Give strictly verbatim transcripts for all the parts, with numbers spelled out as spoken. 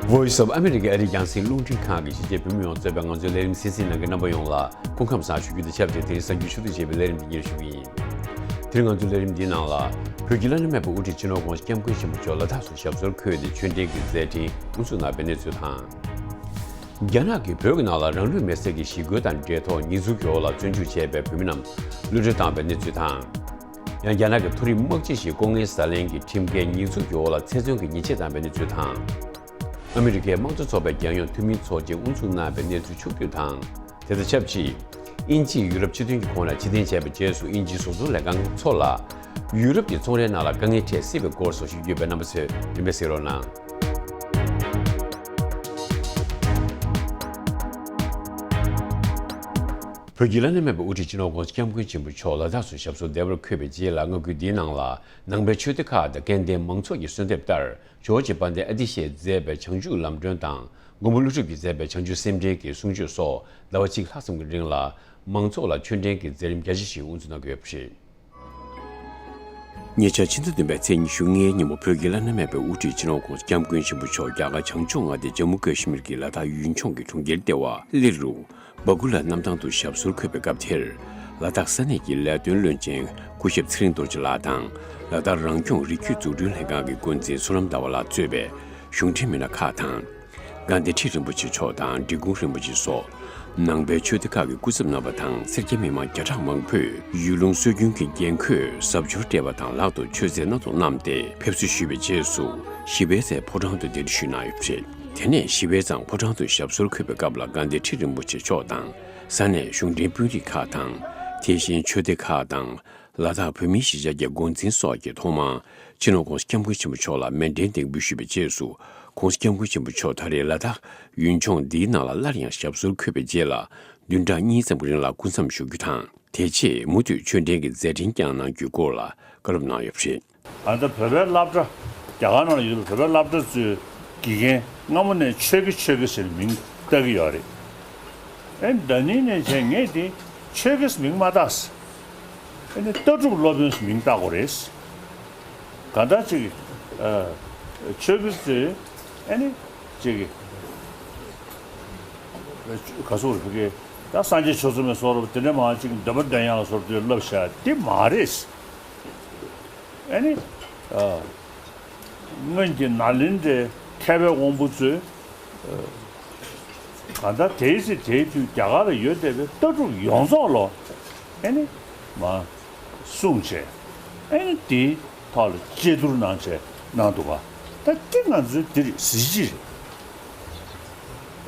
Voice of America ཨ་རིའི་རྒྱང་སྲིང་རླུང་འཕྲིན་ཁང་གི་གཞིས་བྱེས་བོད་མི་ཡོངས་གཙོས་པའི་ང་ཚོའི་ལས་རིམ་གསན་གཟིགས་གནང་མཁན་རྣམ་པ་ཡོངས་ལ་སྐུ་ཁམས་བཟང་ཞུ་རྒྱུ་དང་ཆབས་ཅིག་དེ་རིང་གཟའ་མཇུག་ཆུ་ཚོད་བཅུ་གཅིག་པའི་ལས་རིམ་འདི་སྙན་ཞུ་གི་ཡིན། དེ་རིང་ང་ཚོའི་ལས་རིམ་འདིའི་ནང་ལ། བོད་ཀྱི་བླ་ན་མེད་པའི་དབུ་ཁྲིད་སྤྱི་ནོར་༧གོང་ས་༧སྐྱབས་མགོན་ཆེན་པོ་མཆོག་ལ་དྭགས་སུ་ཞབས་སོར་འཁོད་དེ་ཆོས་འབྲེལ་གྱི་མཛད་འཕྲིན་དབུ་འཛུགས་གནང་བའི་གནས་ཚུལ་དང་། རྒྱ་ནག་གིས་བོད་ཀྱི་ནང་ལ་རང་ལུས་མེར་སྲེག་གི་ཞི་རྒོལ་དང་འབྲེལ་ཐོགས་ཉེས་འཛུགས་ཀྱི་འོག་ལ་བཙོན་འཇུག་བྱས་པའི་བོད་མི་རྣམས་གློད་གྲོལ་བཏང་བའི་གནས་ཚུལ་དང་། ཡང་རྒྱ་ནག་གི་མཐོ་རིམ་དམག་སྤྱི་ཞིག་ལྐོག་རྔན་ཟ་ལེན་གྱི་ཁྲིམས་འགལ་ཉེས་འཛུགས་ཀྱི་འོག་ལ་ཚེ་བཙོན་གྱི་ཉེས་ཆད་བཏང་བའི་གནས་ཚུལ་དང་། ཨ་མི་རི་ཀའི་དམངས་གཙོ་ཚོགས་པའི་རྒྱལ་ཡོངས་འཐུས་མིའི་ཚོགས་ཆེན་དབུ་འཛུགས་གནང་བའི་གནས་ཚུལ་ཕྱོགས་བསྡུས་དང་། དེ་དང་ཆབས་ཅིག་དབྱིན་ཇིས་ཡུ་རོབ་སྤྱི་མཐུན་གྱི་ཁོངས་ནས་ཕྱིར་འཐེན་བྱས་པའི་རྗེས་སུ་དབྱིན་ཇིའི་བཟོ་ཚོང་ལས་ཁང་ཚོ་ལ། ཡུ་རོབ་ཀྱི་ཚོང་རའི་ནང་ལ་དཀའ་ངལ་འཕྲད་སྲིད་པའི་སྐོར་སོགས་ཞུ་རྒྱུ་ཡོད་པས་རྣམ་པ་ཚོས་རིམ་པས་གཟིགས་རོགས་གནང་། བོད་ཀྱི་བླ་ན་མེད་པའི་དབུ་ཁྲིད་སྤྱི་ནོར་༧གོང་ས་༧སྐྱབས་མགོན་ཆེན་པོ་མཆོག་ལ་དྭགས་སུ་ཞབས་སོར་བདེ་བར་འཁོད་པའི་རྗེས་ལ་མངའ་ཁུལ་འདིའི་ནང་ལ་ནང་པའི་ཆོས་སྡེ་ཁག་དང་སྐལ་ལྡན་མང་ཚོགས་ཀྱིས་གསོལ་འདེབས་ལྟར། ཇོ་བོ་རྗེ་དཔལ་ལྡན་ཨ་ཏི་ཤས་མཛད་པའི་བྱང་ཆུབ་ལམ་སྒྲོན་དང་། མགོན་པོ་ཀླུ་སྒྲུབ་ཀྱིས་མཛད་པའི་བྱང་ཆུབ་སེམས་འགྲེལ་གྱི་གསུང་ཆོས་སོགས་ཟླ་བ་གཅིག་ལྷག་ཙམ་གྱི་རིང་ལ་མང་ཚོགས་ལ་ཆོས་འབྲེལ་གྱི་མཛད་རིམ་རྒྱ་ཆེ་ཞིག་དབུ་འཛུགས་གནང་གི་ཡོད་པ་རེད། ཉེ་ཆར་ཕྱི་ཟླ་བདུན་པའི་ཚེས་ཉི་ཤུ་ལྔའི་ཉིན་མོ་བོད་ཀྱི་བླ་ན་མེད་པའི་དབུ་ཁྲིད་སྤྱི་ནོར་༧གོང་ས་༧སྐྱབས་མགོན་ཆེན་པོ་མཆོག་རྒྱ་གར་བྱང་ཕྱོགས་མངའ་སྡེ་ཇམ་མུ་ཀ་ཤི་མིར་གྱི་ལ་དྭགས་ཡུལ་ལྗོངས་ཀྱི་གྲོང་ཁྱེར་ལྟེ་བ་ལི་རུ། སྦ་ཀུ་ལ་གནམ་ཐང་དུ་ཞབས་སོར་འཁོད་པའི་སྐབས་དེར། ལ་དྭགས་ས་གནས་ཀྱི་ལས་དོན་བློན་ཆེན་སྐུ་ཞབས་ཚེ་རིང་རྡོ་རྗེ་ལགས་དང་། ལ་དྭགས་རང་སྐྱོང་རི་རྒྱུད་འཛུགས་སྐྲུན་ལྷན་ཁང་གི་འགོ་འཛིན་བསོད་ནམས་ཟླ་བ་ལགས་གཙོས་པའི་གཞུང་འབྲེལ་མི་སྣ་ཁག་དང་། དགའ་ལྡན་ཁྲི་རིན་པོ་ཆེ་མཆོག་དང་འབྲི་གུང་རིན་པོ་ཆེ་སོགས། ནང་པའི་ཆོས་སྡེ་ཁག་གི་སྐུ་ཚབ་རྣམ་པ་དང་སེར་སྐྱ་མི་མང་བརྒྱ་ཕྲག་མང་པོས་ཡུལ་ལུང་སྲོལ་རྒྱུན་གྱི་འགན་ཁུར་གཟབ་མཆོར་སྤྲས་པ་དང་ལག་ཏུ་མཆོད་རྫས་སྣ་ཚོགས་བསྣམས་ཏེ་ཕེབས་བསུ་ཞུས་པའི་རྗེས་སུ་ཞི་བའི་རྩེ་ཕོ་བྲང་དུ་གདན་འདྲེན་ཞུས་གནང་ཡོད་པ་རེད། དེ་ནས་ཞི་བའི་རྩེ་ཕོ་བྲང་དུ་ཞབས་སོར་འཁོད་པའི་སྐབས་ལ་དགའ་ལྡན་ཁྲི་རིན་པོ་ཆེ་མཆོག་དང་ས་གནས་གཞུང་འབྲེལ་དཔོན་རིགས་ཁག་དང་། དེ་བཞིན་ཆོས་སྡེ་ཁག་དང་། ལ་དྭགས་བོད་མིའི་གཞིས་ཆགས་ཀྱི་འགོ་འཛིན་སོགས་ཀྱིས་ཐོག་མར་སྤྱི་ནོར་༧གོང་ས་༧སྐྱབས་མགོན་ཆེན་པོ་མཆོག་ལ་མཎྜལ་འདེགས་འབུལ་ཞུས་པའི་རྗེས་སུ། ༧གོང་ས་༧སྐྱབས་མགོན་ཆེན་པོ་མཆོག་ད་རེས་ལ་དྭགས་ཡུལ་ལྗོངས་འདིའི་ནང་ལ་སླར་ཡང་ཞབས་སོར་འཁོད་པའི་རྗེས་ལ། བདུན་ཕྲག་གཉིས་ཙམ་གྱི་རིང་ལ་སྐུ་མཚམས་བཞུགས་རྒྱུ་དང་། དེ་རྗེས་མུ་མཐུད་ཆོས་འབྲེལ་གྱི་མཛད་འཕྲིན་བསྐྱངས་གནང་རྒྱུའི་སྐོར་ལ་བཀའ་སློབ་གནང་ཡོད་པ་རེད། ཨ་ད་བོད་པའི་སློབ་གྲྭ། རྒྱ་གར་ནང་ལ་ཡོད་པའི་བོད་པའི་སློབ་གྲྭ་ཚོས་དགེ་རྒན་སྔ་མོ་ནས་ཆོས་དགེ་ཆོས་དགེ་ཟེར་ནས་མིང་བཏགས་ཀྱི་ཡོད་རེད། ཨེ་ད་ནི་ནས་བྱས་ངས་དེ་ཆོས་དགེ་ཟེར་མིང་མ་བཏགས། ཨེ་ནི་ལྟ་གྲུབ་སློབ་དཔོན་ཟེར་མིང་བཏགས་དགོས་རེད། ག་འདྲ་ཅིག་ཨ་ཆོས་དགེ་ཚོས་ཨེ་ནི་ཅིག་ག་སོགས་རེད་ཕ་གི་ད་སངས་རྒྱས་ཆོས་ཚོགས་མའི་སོགས་རབ་དེ་འདྲ་མང་ཅིག་འདོན་པ་འདོན་ཡག་ལ་སོགས་དེ་བསླབ་བྱ་དེ་མ་རེད། ཨ་ནི། ཨ། སྔོན་གྱི་ནཱ་ལེནྡྲའི་མཁས་པའི་དབང་པོ་ཚོས། ཨ། གང་ལྟར་དེའི་ཚེ་དེའི་དུས་རྒྱ་གར་ལ་ཡོད་བསྡད་པའི་ལྟ་གྲུབ་ཡོངས་རྫོགས་ལོ། ཨ་ནི། མ། གསུངས་བྱས། ཨ་ནི་དེའི་ཐོག་ལ་དཔྱད་བསྡུར་གནང་བྱས་གནང་འདུག་ག་ད་དེ་ང་ཚོའི་འདིར་གཟི་བརྗིད་རེད།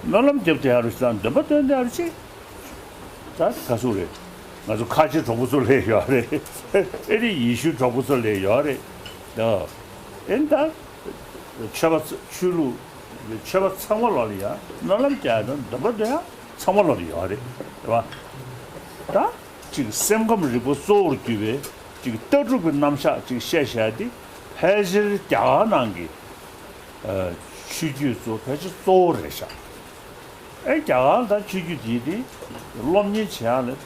སྨོན་ལམ་རྒྱབ་བསྡད་ཡ་རུ་ཞིག་དང་འདོན་པ་འདོན་བསྡད་ཡ་རུ་ཅིག་ད་ག་ཟུག་རེད། ང་ཚོ་ཁ་ཆེ་གྲོགས་པོ་ཚོ་ལས་ཡོད་རེད། ཨེ་རེད་ཡེ་ཤུའི་གྲོགས་པོ་ཚོ་ལས་ཡོད་རེད། ད་ཨེ་ད་ཆོས་པ་ཆོས་ལུགས་ཆོས་པ་ཚང་མ་ལོག་ལ་ཡ་སྨོན་ལམ་རྒྱག་ཡ་དང་འདོན་པ་འདོན་ཡ་ཚང་མ་ལོག་ལ་ཡོད་རེད། རེད་པ། ད་ཅིག་སེམས་ཁམས་རིག་པ་གཙོ་བོར་གྱུར་པའི་ཅིག་ལྟ་གྲུབ་ཀྱི་རྣམ་གཞག་ཅིག་བཤད་བཤད་དེ་ཕལ་ཆེར་རྒྱ་གར་ནང་གི་ཨ་ཆོས་བརྒྱུད་ཚོ་ཕལ་ཆེར་གཙོ་བོ་རེད་ཤག་ཨེ་རྒྱ་གར་ད་ཆོས་བརྒྱུད་འདི་དེ་སློབ་གཉེར་བྱེད་ཡག་ལ་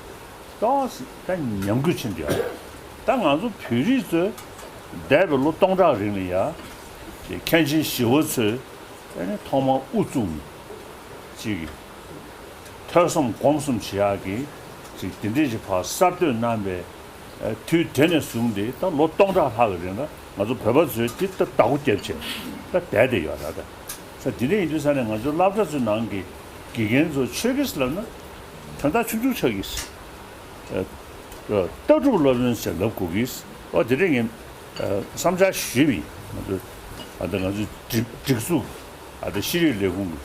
ཏོག་ཙམ་ད་ཉམས་རྒུད་ཕྱིན་བསྡད་ཡོད་རེད། ད་ང་ཚོ་བོད་རིགས་ཚོས་འདས་པའི་ལོ་སྟོང་ཕྲག་རིང་ལ་ཡ་དེ་མཁན་ཆེན་ཞི་བ་འཚོས་ཨེ་ནི་ཐོག་མར་དབུ་བཙུགས་ནས་ཅིག་ཐོས་བསམ་སྒོམ་གསུམ་བྱེད་ཡག་གི་ཅིག་དེ་འདྲས་ཅིག་ཕར་གསར་གཏོད་གནང་བའི་ཨ་དུས་དེ་ནས་བཟུང་སྟེ་ད་ལོ་སྟོང་ཕྲག་ལྷག་གི་རིང་ལ་ང་ཚོ་བོད་པ་ཚོས་དེ་ལྟ་བདག་པོ་རྒྱབ་བྱས་ད་བསྡད་བསྡད་ཡོད་རེད་ད། ས་དེ་འདྲ་ཡིན་དུས་ས་ནས་ང་ཚོ་སློབ་གྲྭ་ཚོའི་ནང་གི་དགེ་རྒན་ཚོ་ཆོས་དགེ་ཟེར་ལབ་ན་དོན་དག་ཆུང་ཆུང་ཆགས་ཀྱི། ཨ་ལྟ་གྲུབ་སློབ་དཔོན་ཟེར་ལབ་དགོས་ཀྱི། ཨོ་དེ་འདྲ་ངས་ཨ་བསམ་འཆར་ཞུས་པ་ཡིན། ང་ཚོ་ཨ་ད་ང་ཚོའི་སྒྲིག་སྒྲིག་འཛུགས་ཨ་ད་ཤེས་རིག་ལས་ཁུངས་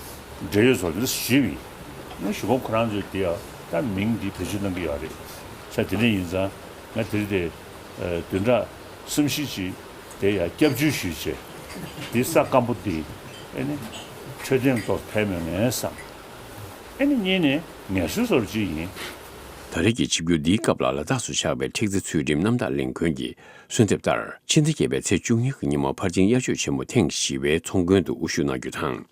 ཀྱི་འབྲེལ་ཡོད་ཚོ་དེ་འདྲ་ཞུས་པ་ཡིན། ཨ་གཞུག་གུ་ཁོ་རང་ཚོས་དེ་ཡང་ད་མིང་འདི་བེད་སྤྱོད་གནང་གི་ཡོད་རེད། ས་དེ་འདྲ་ཡིན་ཙང་། ང་དེ་རིང་དེ་ཨ་བདུན་ཕྲག་གསུམ་བཞི་ཅིག་དེ་ཡང་སྐྱབས་བཅོལ་ཞུས་བྱས། འདི་ས་སྐམ་པོ་འདི་ཨེ་ནི་འཕྲོད་བསྟེན་ཐོག་ཕེབས་མེད་ངས་བསམ། ཨེ་ནི་གཉིས་ནས་ངལ་གསོའི་བཟོ་འདྲ་ཅིག་ཡིན། ད་རེས་ཀྱི་ཆིབས་བསྒྱུར་འདིའི་སྐབས་ལ་ལ་དྭགས་སུ་ཆགས་པའི་ཁྲིག་རྩེ་ཚུལ་ཁྲིམས་གནམ་བདག་ལས་ཁུངས་ཀྱིས་གསོལ་འདེབས་ལྟར། ཕྱི་ཟླ་བརྒྱད་པའི་ཚེས་བཅུ་གཉིས་ཀྱི་ཉིན་མོ་ཕར་ཕྱིན་དབྱར་ཆོས་ཆེན་མོ་ཐེངས་བཞི་པའི་ཚོགས་མགོན་དུ་དབུ་བཞུགས་གནང་རྒྱུ་དང་།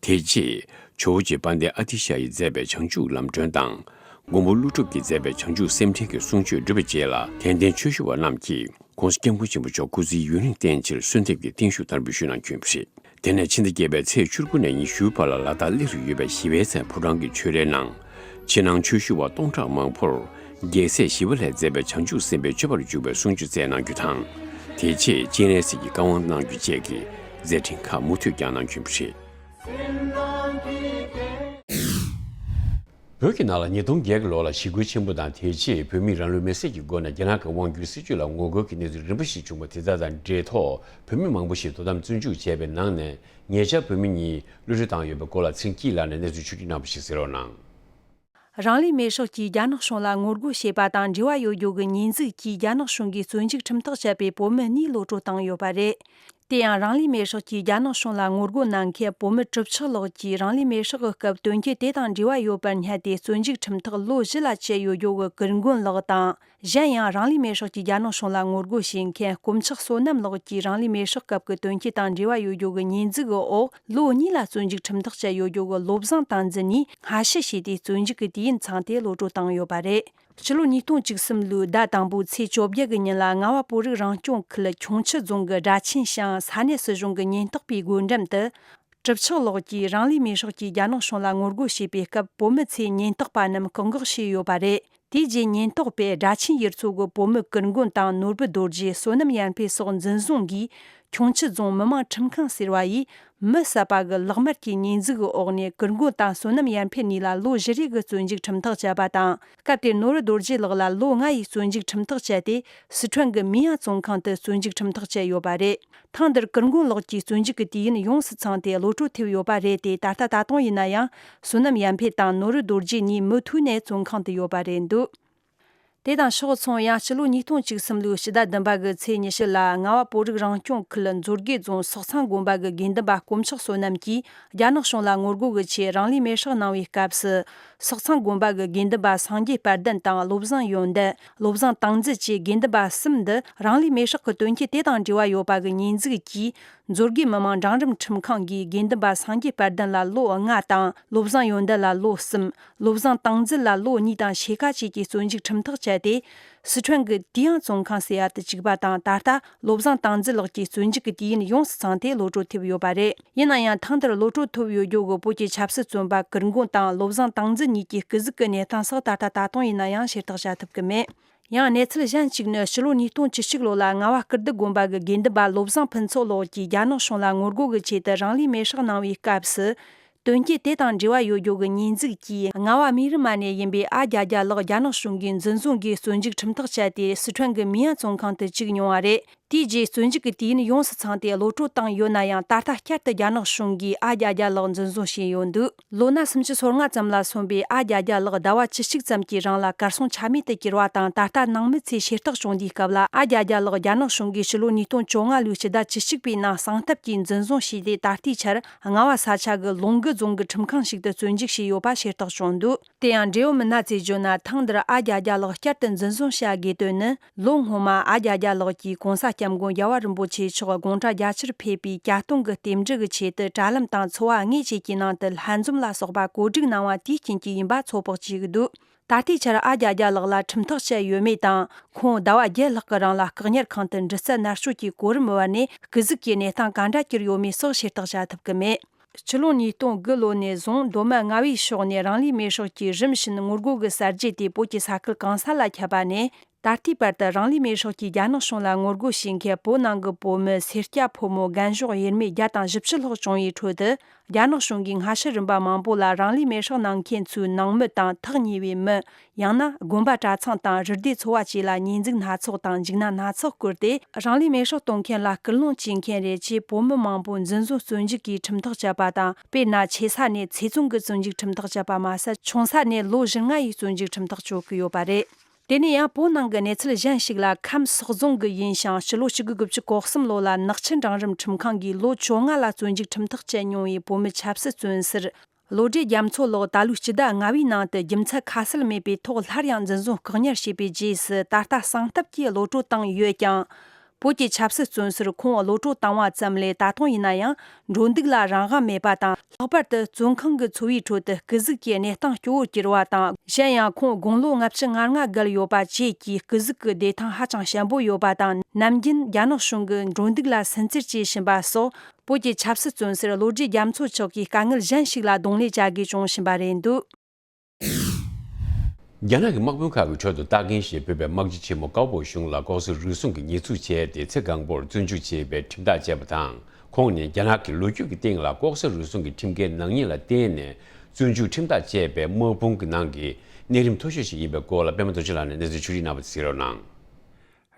དེ་རྗེས་ཇོ་བོ་རྗེ་དཔལ་ལྡན་ཨ་ཏི་ཤ་ཡིས་མཛད་པའི་བྱང་ཆུབ་ལམ་སྒྲོན་དང་། མགོན་པོ་ཀླུ་སྒྲུབ་ཀྱིས་མཛད་པའི་བྱང་ཆུབ་སེམས་འགྲེལ་གྱི་གསུང་ཆོས་གྲུབ་པའི་རྗེས་ལ་དད་ལྡན་ཆོས་ཞུ་བ་རྣམས་ཀྱིས་༧གོང་ས་༧སྐྱབས་མགོན་ཆེན་པོ་མཆོག་སྐུ་ཚེའི་ཡུན་རིང་བརྟན་ཕྱིར་གསོལ་འདེབས་ཀྱི་བརྟན་བཞུགས་བསྟར་འབུལ་ཞུས་གནང་བྱོན་པ་རེད། དེ་ནས་ཕྱི་ཟླ་བརྒྱད་པའི་ཚེས་བཅུ་དགུ་ནས་ཉི་ཤུའི་བར་ལ་ལ་དྭགས་གླེ་རུ་ཡོད་པའི་ཞི་བའི་ཚལ་ཕོ་བྲང་གི་ཆོས་རའི་ནང་། ཕྱི་ནང་ཆོས་ཞུ་བ་སྟོང་ཕྲག་མང་པོར་རྒྱལ་སྲས་ཞི་བ་ལྷས་མཛད་པའི་བྱང་ཆུབ་སེམས་དཔའི་སྤྱོད་པར་འཇུག་པའི་གསུང་ཆོས་སྩལ་གནང་རྒྱུ་དང་། དེ་རྗེས་སྤྱན་རས་གཟིགས་ཀྱི་བཀའ་དབང་གནང་རྒྱུ་བཅས་ཀྱི་མཛད་འཕྲིན་ཁག་མུ་མཐུད་བསྐྱངས་གནང་རྒྱུ་ཡིན་པ་རེད། བོད་ཀྱི་ནང་ལ་ཉིས་སྟོང་བརྒྱད་ཀྱི་ལོ་ལ་ཞི་རྒོལ་ཆེན་པོ་དང་། དེ་རྗེས་བོད་མིས་རང་ལུས་མེར་སྲེག་གི་སྒོ་ནས་རྒྱ་ནག་གི་དབང་སྒྱུར་སྲིད་བྱུས་ལ་ངོ་རྒོལ་གྱི་གནས་ཚུལ་རིམ་པ་ཞིག་བྱུང་བ་དེ་དག་དང་འབྲེལ་ཐོག་བོད་མི་མང་པོ་ཞིག་དོ་དམ་བཙོན་འཇུག་བྱས་པའི་ནང་ནས། ཉེ་ཆར་བོད་མི་གཉིས་གློད་གྲོལ་བཏང་ཡོད་པའི་སྐོར་ལ་མཚན་སྐྱིད་ལགས་ནས་གནས་ཚུལ་ཕྱོགས་བསྒྲིགས་གནང་བ་ཞིག་གསན་རོགས་གནང་། རང་ལུས་མེར་སྲེག་གིས་རྒྱ་ནག་གཞུང་ལ་ངོ་རྒོལ་བྱས་པ་དང་འབྲེལ་བ་ཡོད་རྒྱུ་གི་ཉེས་འཛུགས་ཀྱིས་རྒྱ་ནག་གཞུང་གིས་བཙོན་འཇུག་ཁྲིམས་ཐག་བཅད་པའི་བོད་མི་གཉིས་གློད་གྲོལ་བཏང་ཡོད་པ་རེད། དེ་ཡང་རང་ལུས་མེར་སྲེག་གིས་རྒྱ་ནག་གཞུང་ལ་ངོ་རྒོལ་གནང་མཁན་བོད་མི་གྲུབ་ཆགས་ལགས་ཀྱིས་རང་ལུས་མེར་སྲེག་གི་སྐབས་དོན་རྐྱེན་དེ་དང་འབྲེལ་བ་ཡོད་པར་བསྙད་དེ་བཙོན་འཇུག་ཁྲིམས་ཐག་ལོ་བཞི་ལ་བཅད་ཡོད་རྒྱུ་གི་ཀུན་དགོན་ལགས་དང་། གཞན་ཡང་རང་ལུས་མེར་སྲེག་གིས་རྒྱ་ནག་གཞུང་ལ་ངོ་རྒོལ་བྱེད་མཁན་དཀོན་མཆོག་བསོད་ནམས་ལགས་ཀྱིས་རང་ལུས་མེར་སྲེག་སྐབས་ཀྱི་དོན་རྐྱེན་དང་འབྲེལ་བ་ཡོད་རྒྱུ་གི་ཉེས་འཛུགས་ཀྱི་འོག་ལོ་གཉིས་ལ་བཙོན་འཇུག་ཁྲིམས་ཐག་བཅད་ཡོད་རྒྱུ་གི་བློ་བཟང་བསྟན་འཛིན་གཉིས་སྔ་ཕྱི་བྱས་ཏེ་བཙོན་འཇུག་གི་དུས་ཡུན་ཚང་སྟེ་གློད་གྲོལ་བཏང་ཡོད་པ་རེད། ཕྱི་ལོ་ཉིས་སྟོང་བཅུ་གསུམ་ལོའི་ཟླ་དང་པོའི་ཚེས་བཅོ་བརྒྱད་ཀྱི་ཉིན་ལ་རྔ་བ་བོད་རིགས་རང་སྐྱོང་ཁུལ་ཁྱུང་མཆུ་རྫོང་གི་སྦྲ་ཆེན་ཞང་ས་གནས་སྲིད་གཞུང་གི་ཉེན་རྟོག་པའི་སྒོ་འགྲམ་དུ། གྲུབ་ཆགས་ལགས་ཀྱིས་རང་ལུས་མེར་སྲེག་གིས་རྒྱ་ནག་གཞུང་ལ་ངོ་རྒོལ་བྱས་པའི་སྐབས་བོད་མི་ཚོས་ཉེན་རྟོག་པ་རྣམས་བཀག་འགོག་བྱས་ཡོད་པ་རེད། དེའི་རྗེས་ཉེན་རྟོག་པས་སྦྲ་ཆེན་ཡུལ་ཚོ་གི་བོད་མི་ཀུན་དགོན་དང་ནོར་བུ་རྡོ་རྗེ། བསོད་ནམས་ཡར་འཕེལ་སོགས་འཛིན་བཟུང་གིས་ཁྱུང་མཆུ་རྫོང་མི་མང་ཁྲིམས་ཁང་ཟེར་བ་ཡིས་མི་བསད་པ་གི་ལག་དམར་གྱི་ཉེས་འཛུགས་ཀྱི་འོག་ནས་ཀུན་དགོན་དང་བསོད་ནམས་ཡར་འཕེལ་གཉིས་ལ་ལོ་བཞི་རེ་གི་བཙོན་འཇུག་ཁྲིམས་ཐག་བཅད་པ་དང་། སྐབས་དེར་ནོར་བུ་རྡོ་རྗེ་ལགས་ལ་ལོ་ལྔ་ཡི་བཙོན་འཇུག་ཁྲིམས་ཐག་བཅད་དེ་སི་ཁྲོན་གྱི་མི་ཡང་བཙོན་ཁང་དུ་བཙོན་འཇུག་ཁྲིམས་ཐག་བཅད་ཡོད་པ་རེད། ཐེངས་འདིར་ཀུན་དགོན་ལགས་ཀྱི་བཙོན་འཇུག་གི་དུས་ཡུན་ཡོངས་སུ་ཚང་སྟེ་གློད་གྲོལ་ཐེབས་ཡོད་པ་རེད་དེ། ད་ལྟ་ད་དུང་ཡིན་ན་ཡང་བསོད་ནམས་ཡར་འཕེལ་དང་ནོར་བུ་རྡོ་རྗེ་གཉིས་མུ་མཐུད་ནས་བཙོན་ཁང་དུ་ཡོད་པ་རེད་འདུག་དེ་དང་ཕྱོགས་མཚུངས། ཡང་ཕྱི་ལོ་ཉིས་སྟོང་བཅུ་གསུམ་ལོའི་ཕྱི་ཟླ་བདུན་པ་གི་ཚེས་ཉི་ཤུ་ལ་རྔ་བ་བོད་རིགས་རང་སྐྱོང་ཁུལ་མཛོད་དགེ་རྫོང་སོག་ཚང་དགོན་པ་གི་དགེ་འདུན་པ་དཀོན་མཆོག་བསོད་ནམས་ཀྱིས་རྒྱ་ནག་གཞུང་ལ་ངོ་རྒོལ་གྱི་ཆེད་རང་ལུས་མེར་སྲེག་གནང་བའི་སྐབས་སུ། སོག་ཚང་དགོན་པ་གི་དགེ་འདུན་པ་སངས་རྒྱས་དཔལ་ལྡན་དང་བློ་བཟང་ཡོན་ཏན། བློ་བཟང་བསྟན་འཛིན་བཅས་དགེ་འདུན་པ་གསུམ་འདི་རང་ལུས་མེར་སྲེག་གི་དོན་རྐྱེན་དེ་དང་འབྲེལ་བ་ཡོད་པ་གི་ཉེས་འཛུགས་ཀྱིས། མཛོད་དགེ་མི་དམངས་འབྲིང་རིམ་ཁྲིམས་ཁང་གིས་དགེ་འདུན་པ་སངས་རྒྱས་དཔལ་ལྡན་ལ་ལོ་ལྔ་དང་། བློ་བཟང་ཡོན་ཏན་ལ་ལོ་གསུམ། བློ་བཟང་བསྟན་འཛིན་ལ་ལོ་གཉིས་དང་ཕྱེད་ཀ་བཅས་ཀྱི་བཙོན་འཇུག་ཁྲིམས་ཐག་བཅད་དེ། སི་ཁྲོན་གྱི་ཏི་ཡང་བཙོན་ཁང་ཟེར་ཡ་དུ་བཅུག་པ་དང་། ད་ལྟ་བློ་བཟང་བསྟན་འཛིན་ལགས་ཀྱི་བཙོན་འཇུག་གི་དུས་ཡུན་ཡོངས་སུ་ཚང་སྟེ་གློད་གྲོལ་ཐེབས་ཡོད་པ་རེད། ཡིན་ན་ཡང་། ཐེངས་འདིར་གློད་གྲོལ་ཐོབ་ཡོད་རྒྱུ་གི་བོད་ཀྱི་ཆབ་སྲིད་བཙོན་པ་ཀུན་དགོན་དང་བློ་བཟང་བསྟན་འཛིན་གཉིས་ཀྱི་སྐུ་གཟུགས་ཀྱི་གནས་སྟངས་སོགས་ད་ལྟ་ད་དུང་ཡིན་ན་ཡང་ཤེས་རྟོགས་བྱ་ཐུབ་ཀྱི་མེད། ཡང་གནས་ཚུལ་གཞན་གཅིག་ནི། ཕྱི་ལོ་ཉིས་སྟོང་བཅུ་གཅིག་ལོ་ལ་རྔ་བ་ཀིརྟི་དགོན་པ་གི་དགེ་འདུན་པ་བློ་བཟང་ཕུན་ཚོགས་ལགས་ཀྱིས་རྒྱ་ནག་གཞུང་ལ་ངོ་རྒོལ་གྱི་ཆེད་དུ་རང་ལུས་མེར་སྲེག་གནང་བའི་སྐབས་སུ། དོན་རྐྱེན་དེ་དང་འབྲེལ་བ་ཡོད་རྒྱུ་གི་ཉེས་འཛུགས་ཀྱིས་རྔ་བ་རྨེ་རུ་མ་ནས་ཡིན་པའི་ཨ་རྒྱ་རྒྱ་ལགས་རྒྱ་ནག་གཞུང་གིས་འཛིན་བཟུང་གིས་བཙོན་འཇུག་ཁྲིམས་ཐག་བཅད་དེ་སི་ཁྲོན་གྱི་མི་ཡང་བཙོན་ཁང་དུ་བཅུག་མྱོང་བ་རེད། དེའི་རྗེས་བཙོན་འཇུག་གི་དུས་ཡུན་ཡོངས་སུ་ཚང་སྟེ་གློད་གྲོལ་བཏང་ཡོད་ན་ཡང་། ད་ལྟ་བསྐྱར་དུ་རྒྱ་ནག་གཞུང་གིས་ཨ་རྒྱ་རྒྱ་ལགས་འཛིན་བཟུང་བྱས་ཡོད་འདུག་ལོ་ན་སུམ་ཅུ་སོ་ལྔ་ཙམ་ལ་སོན་པའི་ཨ་རྒྱ་རྒྱ་ལགས་ཟླ་བ་བཅུ་གཅིག་ཙམ་གྱི་རིང་ལ་གར་སོང་ཆ་མེད་དུ་གྱུར་བ་དང་། ད་ལྟ་ནང་མི་ཚོས་ཤེས་རྟོགས་བྱུང་དུས་སྐབས་ལ། ཨ་རྒྱ་རྒྱ་ལགས་རྒྱ་ནག་གཞུང་གིས་ཕྱི་ལོ་ཉིས་སྟོང་བཅོ་ལྔ་ལོའི་ཕྱི་ཟླ་བཅུ་གཅིག་པའི་ནང་གསང་ཐབས་ཀྱིས་འཛིན་བཟུང་བྱས་ཏེ། ད་ལྟའི་ཆར་རྔ་བ་ས་ཆ་གི་ལུང་དགུ་རྫོང་གི་ཁྲིམས་ཁང་ཞིག་ཏུ་བཙོན་འཇུག་བྱས་ཡོད་པ་ཤེས་རྟོགས་བྱུང་འདུག་དེ་ཡང་། འབྲེལ་ཡོད་མི་སྣ་ཚོས་བརྗོད་ན། ཐེངས་འདིར་ཨ་རྒྱ་རྒྱ་ལགས་བསྐྱར་དུ་འཛིན་བཟུང་བྱ་དགོས་དོན་ནི། ལོ་སྔོན་མ་ཨ་རྒྱ་རྒྱ་ལགས་ཀྱིས་༸གོང་ས་༸སྐྱབས་མགོན་རྒྱལ་བ་རིན་པོ་ཆེ་མཆོག་དགུང་གྲངས་བརྒྱད་ཅུར་ཕེབས་པའི་གྱ་སྟོན་གྱི་རྟེན་འབྲེལ་གྱི་ཆེད་དུ་དྲ་ལམ་དང་འཚོ་བ་དངོས་བཅས་ཀྱི་ནང་དུ་ལྷན་འཛོམས་ལ་སོགས་པ་གོ་སྒྲིག་གནང་བ་དེའི་རྐྱེན་གྱིས་ཡིན་པ་ཚོད་དཔག་བྱེད་ཀྱི་འདུག་ད་ལྟའི་ཆར་ཨ་རྒྱ་རྒྱ་ལགས་ལ་ཁྲིམས་ཐག་བཅད་ཡོད་མེད་དང་། ཁོང་ཟླ་བ་བརྒྱད་ལྷག་གི་རིང་ལ་བཀག་ཉར་ཁང་དུ་འདྲི་རྩད་མནར་གཅོད་ཀྱི་གོ་རིམ་བར་ནས་སྐུ་གཟུགས་ཀྱི་གནས་སྟངས་ག་འདྲ་གྱུར་ཡོད་མེད་སོགས་ཤེས་རྟོགས་བྱ་ཐུབ་ཀྱི་མེད། ཕྱི་ལོ་ཉིས་སྟོང་དགུ་ལོ་ནས་བཟུང་མདོ་སྨད་རྔ་བའི་ཕྱོགས་ནས་རང་ལུས་མེར་སྲེག་གིས་རིམ་བཞིན་ངོ་རྒོལ་གྱི་གསར་བརྗེ་དེ་བོད་ཀྱི་ས་ཁུལ་གང་ས་ལ་ཁྱབ་པ་ནས། ད་ལྟའི་བར་དུ་རང་ལུས་མེར་སྲེག་གིས་རྒྱ་ནག་གཞུང་ལ་ངོ་རྒོལ་བྱེད་མཁན་བོད་ནང་གི་བོད་མི་སེར་སྐྱ་ཕོ་མོ་རྒན་གཞོན་ཡུལ་མི་བརྒྱ་དང་བཞི་བཅུ་ལྷག་བྱུང་བའི་ཁྲོད་དུ། རྒྱ་ནག་གཞུང་གིས་སྔ་ཕྱི་རིམ་པ་མང་པོ་ལ་རང་ལུས་མེར་སྲེག་གནང་མཁན་ཚོའི་ནང་མི་དང་ཐག་ཉེ་བའི་མི། ཡང་ན་དགོན་པ་གྲྭ་ཚང་དང་རུ་སྡེ་ཚོ་བ་བཅས་ལ་ཉེས་འཛུགས་སྣ་ཚོགས་དང་འཇིགས་སྣང་སྣ་ཚོགས་བསྐུལ་ཏེ། རང་ལུས་མེར་སྲེག་གཏོང་མཁན་ལ་སྐུལ་སློང་བྱེད་མཁན་རེད་ཅེས་བོད་མི་མང་པོ་འཛིན་བཟུང་བཙོན་འཇུག་གིས་ཁྲིམས་ཐག་བཅད་པ་དང་། དཔེར་ན། ཆེ་ས་ནས་ཚེ་བཙོན་གྱི་བཙོན་འཇུག་ཁྲིམས་ཐག་བཅད་པ་མ་ཟད། ཆུང་ས་ནས་ལོ་བཞི་ལྔ་ཡི་བཙོན་འཇུག་ཁྲིམས་ཐག་གཅོད་ཀྱི་ཡོད་པ་རེད། དེ་ནས་ཡང་བོད་ནང་གི་གནས་ཚུལ་གཞན་ཞིག་ལ། ཁམས་སོག་རྫོང་གི་ཡིན་ཞིང་། ཕྱི་ལོ་ཆིག་སྟོང་དགུ་བརྒྱ་གོ་གསུམ་ལོ་ལ་ནག་ཆུ་འབྲིང་རིམ་ཁྲིམས་ཁང་གིས་ལོ་བཅོ་ལྔ་ལ་བཙོན་འཇུག་ཁྲིམས་ཐག་བཅད་མྱོང་བའི་བོད་མི་ཆབ་སྲིད་བཙོན་ཟུར། བློ་བདེ་རྒྱ་མཚོ་ལགས་ད་ལོའི་སྤྱི་ཟླ་ལྔ་པའི་ནང་དུ་རྒྱུ་མཚན་ཁ་གསལ་མེད་པའི་ཐོག་སླར་ཡང་འཛིན་བཟུང་བཀག་ཉར་བྱས་པའི་རྗེས་སུ། ད་ལྟ་གསང་ཐབས་ཀྱིས་གློད་གྲོལ་བཏང་ཡོད་ཀྱང་། བོད་ཀྱི་ཆབ་སྲིད་བཙོན་སར་ཁོང་གློད་གྲོལ་བཏང་བ་ཙམ་ལས། ད་དུང་ཡིན་ན་ཡང་འགྲོ་འདུག་ལ་རང་དབང་མེད་པ་དང་། ལྷག་པར་དུ་བཙོན་ཁང་གི་འཚོ་བའི་ཁྲོད་དུ་སྐུ་གཟུགས་ཀྱི་གནས་སྟངས་སྐྱོ་བོར་གྱུར་བ་དང་། གཞན་ཡང་ཁོང་དགུང་ལོ་ལྔ་བཅུ་ང་ལྔ་བརྒལ་ཡོད་པ་བཅས་ཀྱིས་སྐུ་གཟུགས་ཀྱི་བདེ་ཐང་ཧ་ཅང་ཞན་པོ་ཡོད་པ་དང་། ནམ་རྒྱུན་རྒྱ་ནག་གཞུང་གིས་འགྲོ་འདུག་ལ་སུན་གཙེར་བྱེད་བཞིན་པ་སོགས། བོད་ཀྱི་ཆབ་སྲིད་བཙོན་སར་བློ་གྲོས་རྒྱ་མཚོ་མཆོག་གིས་དཀའ་ངལ་གཞན་ཞིག་ལ་གདོང་ལེན་བྱ་དགོས་བྱུང་བཞིན་པ་རེད་འདུག། རྒྱ་ནག་གི་དམག་དཔོན་ཁག་གི་ཁྲོད་དུ་རྟ་རྒན་ཞེས་འབོད་པའི་དམག་སྤྱི་ཆེན་མོ་ཀའོ་པོ་ཞུང་ལ་ལྐོག་ཟ་རུལ་སུངས་ཀྱི་ཉེས་འཛུགས་བྱས་ཏེ། ཚེ་གང་པོར་བཙོན་འཇུག་བྱས་པའི་ཁྲིམས་ཐག་བཅད་པ་དང་། ཁོང་ནི་རྒྱ་ནག་གི་ལོ་རྒྱུས་ཀྱི་སྟེང་ལ་ལྐོག་ཟ་རུལ་སུངས་ཀྱི་ཁྲིམས་འགལ་ནག་ཉེས་ལ་བརྟེན་ནས། བཙོན་འཇུག་ཁྲིམས་ཐག་བཅད་པའི་དམག་དཔུང་གི་ནང་གི་གནས་རིམ་མཐོ་ཤོས་ཤིག་ཡིན་པའི་སྐོར་ལ། པད་མ་རྡོ་རྗེ་ལགས་ནས་གནས་ཚུལ་ཕྱོགས་སྒྲིག་གནང་བ་གཟིགས་རོགས་གནང་།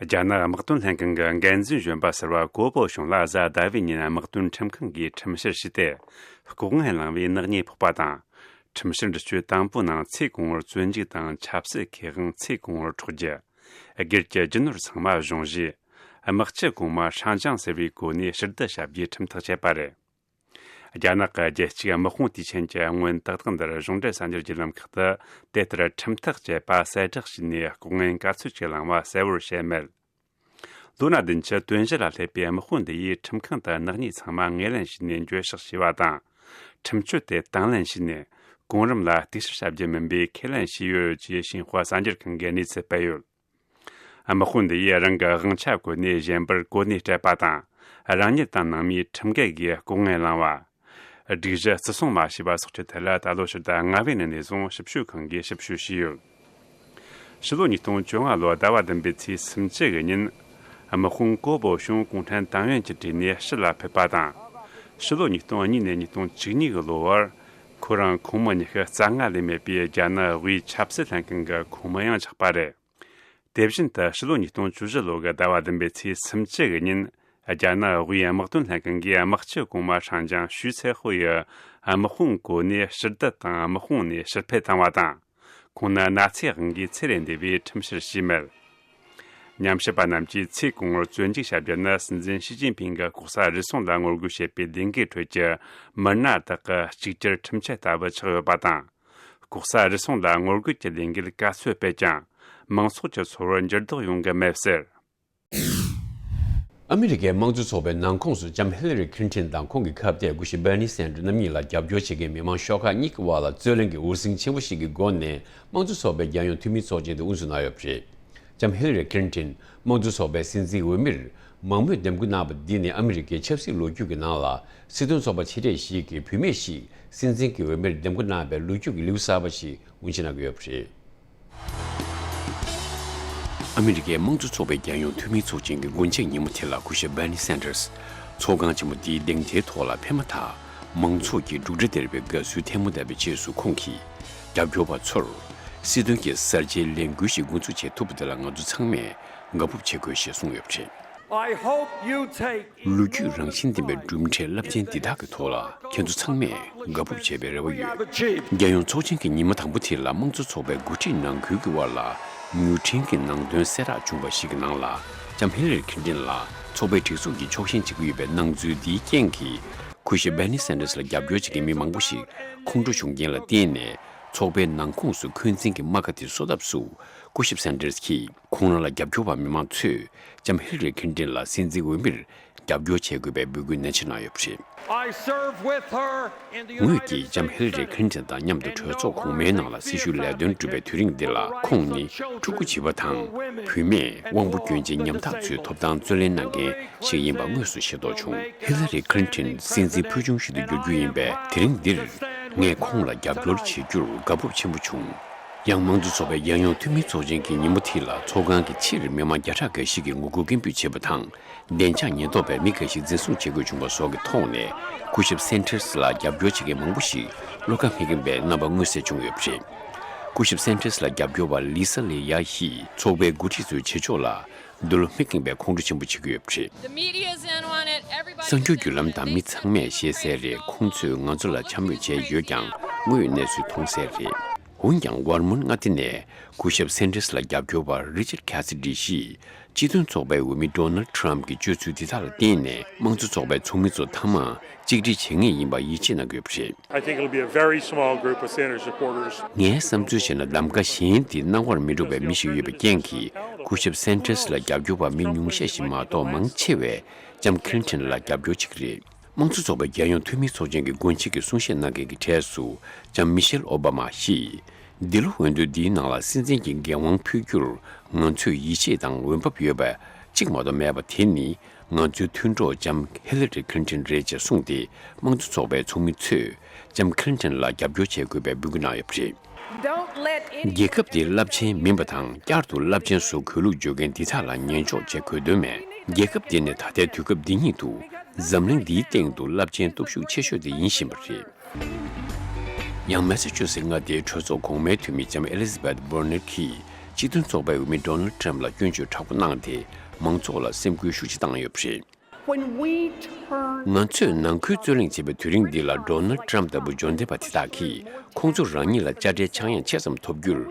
རྒྱ་ནག་དམག་དོན་ལྷན་ཁང་གི་འགན་འཛིན་གཞོན་པ་ཟུར་པ་ཀོ་པོ་ཞུང་ལ་གཟའ་ཟླ་བའི་ཉིན་དམག་དོན་ཁྲིམས་ཁང་གིས་ཁྲིམས་བཤེར་བྱས་ཏེ། ལྐོག་རྔན་བླངས་པའི་ནག་ཉེས་ཕོག་པ་དང་། ཁྲིམས་བཤེར་འདྲི་གཅོད་དང་པོའི་ནང་ཚེ་གང་བོར་བཙོན་འཇུག་དང་། ཆབ་སྲིད་ཁེ་དབང་ཚེ་གང་བོར་འཕྲོག་རྒྱུ། སྒེར་གྱི་རྒྱུ་ནོར་ཚང་མ་གཞུང་བཞེས། དམག་སྤྱི་གོང་མ་ཧྲང་ཅང་ཟེར་བའི་གོ་གནས་ཕྱིར་བསྡུ་བྱ་རྒྱུའི་ཁྲིམས་ཐག་བཅད་པ་རེད། རྒྱ་ནག་གི་རྒྱལ་གཅེས་དམག་དཔུང་དུས་ཆེན་གྱི་སྔོན་ཏག་ཏག་འདིར་གཞུང་འབྲེལ་གསར་འགྱུར་བརྒྱུད་ལམ་ཁག་ཏུ་དེ་ལྟར་ཁྲིམས་ཐག་བཅད་པ་གསལ་བསྒྲགས་བྱས་ནས། ལྐོག་རྔན་ག་ཚོད་ཅིག་བླངས་པ་གསལ་བོར་བཤད་མེད། ལོ་ན་བདུན་ཅུ་དོན་བཞི་ལ་སླེབས་པའི་དམག་དཔོན་འདི་ཡིས་ཁྲིམས་ཁང་དུ་ནག་ཉེས་ཚང་མ་ངོས་ལེན་བྱས་ནས་འགྱོད་བཤགས་བྱས་པ་དང་། ཁྲིམས་གཅོད་དེ་དང་ལེན་བྱས་ནས། གོང་རིམ་ལ་གཏུག་བཤེར་བྱ་རྒྱུ་མིན་པའི་ཁས་ལེན་བྱས་ཡོད་ཅེས་ཤིན་ཧྭ་གསར་འགྱུར་ཁང་གིས་གནས་ཚུལ་སྤེལ་ཡོད། དམག་དཔོན་འདི་ཡིས་རང་གི་དབང་ཆ་བཀོལ་ནས་གཞན་པར་གོ་གནས་སྤྲད་པ་དང་། རང་ཉིད་དང་ནང་མིའི་ཁྲིམས་འགལ་གྱི་ལྐོག་རྔན་བླངས་པ། སྒྲིག་གཞི་བརྩི་སྲུང་མ་བྱས་པ་སོགས་ཀྱི་ཐད་ལ། ད་ལོ་ཕྱི་ཟླ་ལྔ་པའི་ནང་ནས་བཟུང་ཞིབ་དཔྱོད་ཁང་གིས་ཞིབ་དཔྱོད་བྱས་ཡོད། ཕྱི་ལོ་ཉིས་སྟོང་བཅོ་ལྔ་ལོའི་ཟླ་བ་བདུན་པའི་ཚེས་སུམ་ཅུ་གི་ཉིན། དམག་དཔོན་ཀོ་པོ་ཞུང་གུང་ཁྲན་ཏང་ཡོན་གྱི་གྲས་ནས་ཕྱི་ལ་ཕེབས་པ་དང་། ཕྱི་ལོ་ཉིས་སྟོང་གཉིས་ནས་ཉིས་སྟོང་བཅུ་གཉིས་ཀྱི་ལོ་བར། ཁོ་རང་ཁོངས་མི་ཉི་ཤུ་རྩ་ལྔ་ལས་མེད་པའི་རྒྱ་ནག་དབུས་ཆབ་སྲིད་ལྷན་ཁང་གི་ཁོངས་མི་ཡང་ཆགས་པ་རེད། དེ་བཞིན་དུ་ཕྱི་ལོ་ཉིས་སྟོང་བཅུ་བཞི་ལོ་གི་ཟླ་བ་བདུན་པའི་ཚེས་སུམ་ཅུ་གི་ཉིན། རྒྱ་ནག་དབུས་དམག་དོན་ལྷན་ཁང་གིས་དམག་སྤྱི་གོང་མ་ཧྲང་ཅང་ཞུས་ཚའེ་ཧུའེ་ཡི་དམག་དཔུང་གོ་གནས་ཕྱིར་བསྡུ་དང་། དམག་དཔུང་ནས་ཕྱིར་འཕུད་བཏང་བ་དང་། ཁོང་ནི་གནའ་ཚེ་དབང་གིས་ཚེ་རེ་འདས་པའི་ཁྲིམས་བཤེར་བྱས་མེད། ཉམས་ཞིབ་པ་རྣམས་ཀྱིས་ཚེ་གང་བོར་བཙོན་འཇུག་བྱ་རྒྱུ་ནི། སྲིད་འཛིན་ཞི་ཅིན་ཕིང་གིས་ལྐོག་ཟ་རུལ་སུངས་ལ་ངོ་རྒོལ་བྱེད་པའི་ལས་འགུལ་ཁྲོད་ཀྱི་མི་སྣ་དག་གི་གཅིག་གྱུར་ཁྲིམས་ཆད་ལྟ་བུ་ཆགས་ཡོད་པ་དང་། ལྐོག་ཟ་རུལ་སུངས་ལ་ངོ་རྒོལ་གྱི་ལས་འགུལ་ག་ཚོད་སྤེལ་ཀྱང་། མང་ཚོགས་ཀྱི་འཚོ་བར་འགྱུར་ལྡོག་ཡོང་གི་མེད་ཟེར། ཨ་མི་རི་ཀའི་དམངས་གཙོ་ཚོགས་པའི་ནང་ཁོངས་སུ་ལྕམ་ཧི་ལ་རི་ཁི་ལིན་ཊོན་དང་ཁོང་གི་ཁ་གཏད་སྐུ་ཞབས་བྷར་ནི་སན་ཌར་རྣམ་གཉིས་ལ་རྒྱབ་སྐྱོར་བྱེད་མཁན་མི་མང་ཤོག་ཁག་གཉིས་ཀྱི་དབར་ལ་རྩོད་གླེང་གི་འུར་ཟིང་ཆེན་པོ་ཞིག་གི་སྒོ་ནས། དམངས་གཙོ་ཚོགས་པའི་རྒྱལ་ཡོངས་འཐུས་མིའི་ཚོགས་ཆེན་དུ་དབུ་འཛུགས་གནང་ཡོད་པ་རེད། ལྕམ་ཧི་ལ་རི་ཁི་ལིན་ཊོན་དམངས་གཙོ་ཚོགས་པའི་སྲིད་འཛིན་འོས་མིར་མང་མོས་འདེམས་བསྐོ་གནང་བ་འདི་ནི་ཨ་མི་རི་ཀའི་ཆབ་སྲིད་ལོ་རྒྱུས་ཀྱི་ནང་ལ་སྲིད་དོན་ཚོགས་པ་ཆེ་གྲས་ཤིག་གིས་བུད་མེད་ཞིག་སྲིད་འཛིན་གྱི་འོས་མིར་འདེམས་བསྐོ་གནང་བའི་ལོ་རྒྱུས་ཀྱི་ལེའུ་གསར་པ་ཞིག་དབུ་འབྱེད་གནང་གི་ཡོད་པ་རེད། ཨ་མི་རི་ཀའི་དམངས་གཙོ་ཚོགས་པའི་རྒྱལ་ཡོངས་འཐུས་མིའི་ཚོགས་ཆེན་གྱི་མགོ་མཇུག་ཉིན་མོ་དེ་ལ་སྐུ་ཞབས་བྷར་ནི་སན་ཌར་སི་ཚོགས་ཁང་ཆེན་མོ་འདིའི་སྡིངས་ཆའི་ཐོག་ལ་ཕེབས་མ་ཐག་མང་ཚོགས་ཀྱིས་འབྲུག་སྒྲ་སྡེར་བའི་དགའ་བསུའི་ཐལ་མོ་བརྡབས་པའི་རྗེས་སུ། ཁོང་གིས་རྒྱབ་སྐྱོར་བ་ཚོར་སྲིད་དོན་གྱི་གསར་བརྗེའི་ལས་འགུལ་ཞིག་འགོ་འཛུགས་བྱེད་ཐུབ་པ་དེ་ལ་ང་ཚོ་ཚང་མས་དགའ་སྤོབས་བྱེད་དགོས་ཞེས་གསུངས་ཡོད་པ་རེད། I hope you take ལོ་རྒྱུས་རང་བཞིན་ལྡན་པའི་གྲུབ་འབྲས་རླབས་ཆེན་འདི་དག་གི་ཐོག་ལ་ཁྱེད་ཚོ་ཚང་མས་དགའ་སྤོབས་བྱེད་པའི་རེ་བ་ཡོད། རྒྱལ་ཡོངས་ཚོགས་ཆེན་གྱི་ཉི་མ་དང་པོ་དེ་ལ་དམངས་གཙོ་ཚོགས་པའི་འགོ་ཁྲིད་ནང་ཁུལ་གྱི་དབར་ལ་མྱུར་འཕྲིན་གྱི་ནང་དོན་གསལ་བསྒྲགས་བྱུང་བ་ཞིག་གི་ནང་ལ། ལྕམ་ཧི་ལ་རི་ཁི་ལིན་ཊོན་ལ་ཚོགས་པའི་སྒྲིག་འཛུགས་ཀྱིས་ཕྱོགས་ཞེན་བྱེད་ཀྱི་ཡོད་པའི་སྣང་ཚུལ་འདིའི་རྐྱེན་གྱིས། སྐུ་ཞབས་བྷར་ནི་སན་ཌར་སི་ལ་རྒྱབ་སྐྱོར་བྱེད་མཁན་མི་མང་པོ་ཞིག་ཁོང་ཁྲོ་བྱུང་རྐྱེན་ལ་བརྟེན་ནས། ཚོགས་པའི་ནང་ཁོངས་སུ་འཁོན་འཛིན་གྱི་རྨ་ཁ་དེ་གསོ་ཐབས་སུ། སྐུ་ཞབས་སན་ཌར་སི་གིས་ཁོང་རང་ལ་རྒྱབ་སྐྱོར་བ་མི་མང་ཚོས་ལྕམ་ཧི་ལ་རི་ཁི་ལིན་ཊོན་ལ་སྲིད་འཛིན་འོས་མིར་རྒྱབ་སྐྱོར་བྱེད་དགོས་པའི་འབོད་སྐུལ་ནན་ཆེ་གནང་ཡོད་པ་རེད། I serve with her in the ངོས་United ཀྱིས་ལྕམ་States ཧི་ལ་རི་Senate ཁི་ལིན་ཊོན་དང་མཉམ་དུ་གྲོས་ཚོགས་གོང་མའི་ནང་ལ་སྲི་ཞུའི་ལས་དོན་བསྒྲུབས་པའི་དུས་རིང་འདི་ལ། ཁོང་ནི་ཕྲུ་གུ་བྱིས་པ་དང་བུད་མེད། དབང་པོ་སྐྱོན་ཅན་ཉམ་ཐག་ཚོའི་ཐོབ་ཐང་བརྩོན་ལེན་གནང་མཁན་ཞིག་ཡིན་པ་དངོས་སུ་ཤེས་རྟོགས་བྱུང་། ཧི་ལ་རི་ཁི་ལིན་ཊོན་སྲིད་འཛིན་ཕུལ་བྱུང་ཞིག་ཏུ་འགྱུར་རྒྱུ་ཡིན་པས། དེ་རིང་འདིར་ངས་ཁོང་ལ་རྒྱབ་སྐྱོར་བྱེད་རྒྱུར་དགའ་སྤོབས་ཆེན་པོ་བྱུང་། ཡང་དམངས་གཙོ་ཚོགས་པའི་རྒྱལ་ཡོངས་འཐུས་མིའི་ཚོགས་ཆེན་གྱི་ཉིན་མོ་དེ་ལ་ཚོགས་ཁང་གི་ཕྱིར་མི་མང་བརྒྱ་ཕྲག་འགའ་ཞིག་གིས་ངོ་རྒོལ་སྐད་འབོད་བྱས་པ་དང་། བདེ་འཇགས་ཉེན་རྟོག་པས་མི་འགའ་ཞིག་འཛིན་བཟུང་བྱེད་དགོས་བྱུང་བ་སོགས་ཀྱི་ཐོག་ནས། སྐུ་ཞབས་སན་ཌར་སི་ལ་རྒྱབ་སྐྱོར་བྱེད་མཁན་མང་པོ་ཞིག་བློ་ཁ་མི་འགེངས་པའི་རྣམ་པ་མངོན་གསལ་བྱུང་ཡོད་པ་རེད། སྐུ་ཞབས་སན་ཌར་སི་ལ་རྒྱབ་སྐྱོར་བ་ལི་ས་ལི་ཡ་ཡིས་ཚོགས་པའི་འགོ་ཁྲིད་ཚོའི་བྱེད་ཕྱོགས་ལ་འདུད་བློ་མི་འགེངས་པའི་ཁོང་ཁྲོ་ཆེན་པོ་བྱེད་ཀྱི་ཡོད་པ་རེད། གསར་འགྱུར་བརྒྱུད་ལམ་དང་མི་ཚང་མས་ཤེས་གསལ་རེད། ཁོང་ཚོས་ང་ཚོ་ལ་འཕྱ་སྨོད་བྱས་ཡོད་ཀྱང་། དངོས་ཡོད་གནས་ཚུལ་མཐོང་གསལ་རེད། འོན་ཀྱང་། ཝར་མོན་མངའ་སྡེ་ནས་སྐུ་ཞབས་སན་ཌར་སི་ལ་རྒྱབ་སྐྱོར་བ་རི་ཅར་ཁ་སི་ཌི་ཡིས། སྤྱི་མཐུན་ཚོགས་པའི་འོས་མི་ཌོ་ནལ་ཌི་ཊརམ་ཕི་གྱི་སྤྱོད་ཚུལ་འདི་དག་ལ་བརྟེན་ནས་དམངས་གཙོ་ཚོགས་པའི་ཚོགས་མི་ཚོ་མཐའ་མ་གཅིག་སྒྲིལ་བྱེད་ངེས་ཡིན་པ་ཡིད་ཆེས་གནང་གི་ཡོད་པ་རེད། I think it'll be a very small group of Sanders supporters. ངའི་བསམ་ཚུལ་བྱས་ན་གདམ་ག་གཞན་དེ་གནང་བར་མི་འགྲོ་བའི་མི་ཞིག་ཡོད་པའི་རྐྱེན་གྱིས། སྐུ་ཞབས་སན་ཏྲེས་ལ་རྒྱབ་སྐྱོར་བ་མི་ཉུང་ཤས་ཤིག་མ་གཏོགས་མང་ཆེ་བས་ལྕམ་ཁི་ལིན་ཊོན་ལ་རྒྱབ་སྐྱོར་བྱེད་ཀྱི་རེད། དམངས་གཙོ་ཚོགས་པའི་རྒྱལ་ཡོངས་འཐུས་མི་ཚོགས་ཆེན་གྱི་འགོ་ཁྲིད་ཀྱིས་གསུང་བཤད་གནང་མཁན་གྱི་གྲས་སུ་ལྕམ་མི་ཤེལ་ཨོ་བྷ་མ་ཡིས། འདི་ལོ་འོས་བསྡུ་འདིའི་ནང་ལ་སྲིད་འཛིན་གྱི་འགན་དབང་ཕུལ་རྒྱུར་ང་ཚོས་ཡིད་ཆེས་དང་འོས་འབབ་ཡོད་པ་གཅིག་མ་གཏོགས་མེད་པ་དེ་ནི། ང་ཚོའི་མཐུན་གྲོགས་ལྕམ་ཧི་ལ་རི་ཁི་ལིན་ཊོན་རེད་ཅེས་གསུངས་ཏེ། དམངས་གཙོ་ཚོགས་པའི་ཚོགས་མི་ཚོས་ལྕམ་ཁི་ལིན་ཊོན་ལ་རྒྱབ་སྐྱོར་བྱེད་དགོས་པའི་འབོད་སྐུལ་གནང་ཡོད་པ་རེད། Don't let any རྒྱལ་ཁབ་དེའི་རླབས་ཆེན་མིན་པ་དང་། བསྐྱར་དུ་རླབས་ཆེན་བཟོ་དགོས་ལུགས་བརྗོད་མཁན་འདི་དག་ལ་ཉན་འཇོག་བྱེད་དགོས་དོན་མེད། རྒྱལ་ཁབ་འདི་ནི་ད་ལྟའི་དུས་སྐབས་འདི་ཉིད་དུ་འཛམ་གླིང་འདིའི་སྟེང་དུ་རླབས་ཆེན་སྟོབས་ཤུགས་ཆེ་ཤོས་དེ་ཡིན་བཞིན་པ་རེད། ཡང་མེ་ས་ཆུ་སི་མངའ་སྡེའི་གྲོས་ཚོགས་གོང་མའི་འཐུས་མི་ལྕམ་ཨེ་ལི་ཛ་བེད་ཝར་ནར་གྱིས་སྤྱི་མཐུན་ཚོགས་པའི་འོས་མི་ཌོ་ནལ་ཌི་ཊརམ་ཕི་ལ་སྐྱོན་བརྗོད་དྲག་པོ་གནང་སྟེ། མང་ཚོགས་ལ་སེམས་འགུལ་ཤུགས་ཆེ་བཏང་ཡོད་པ་རེད། When we turn ང་ཚོས་ནང་ཁུལ་རྩོད་གླེང་བྱེད་པའི་དུས་རིང་འདི་ལ། ཌོ་ནལ་ཌི་ཊརམ་ཕི་ལྟ་བུ་འབྱོར་ལྡན་པ་དེ་དག་གིས་ཁོང་ཚོ་རང་ཉིད་ལ་དཔྱ་ཁྲལ་ཆག་ཡང་ཆེ་ཙམ་ཐོབ་རྒྱུར་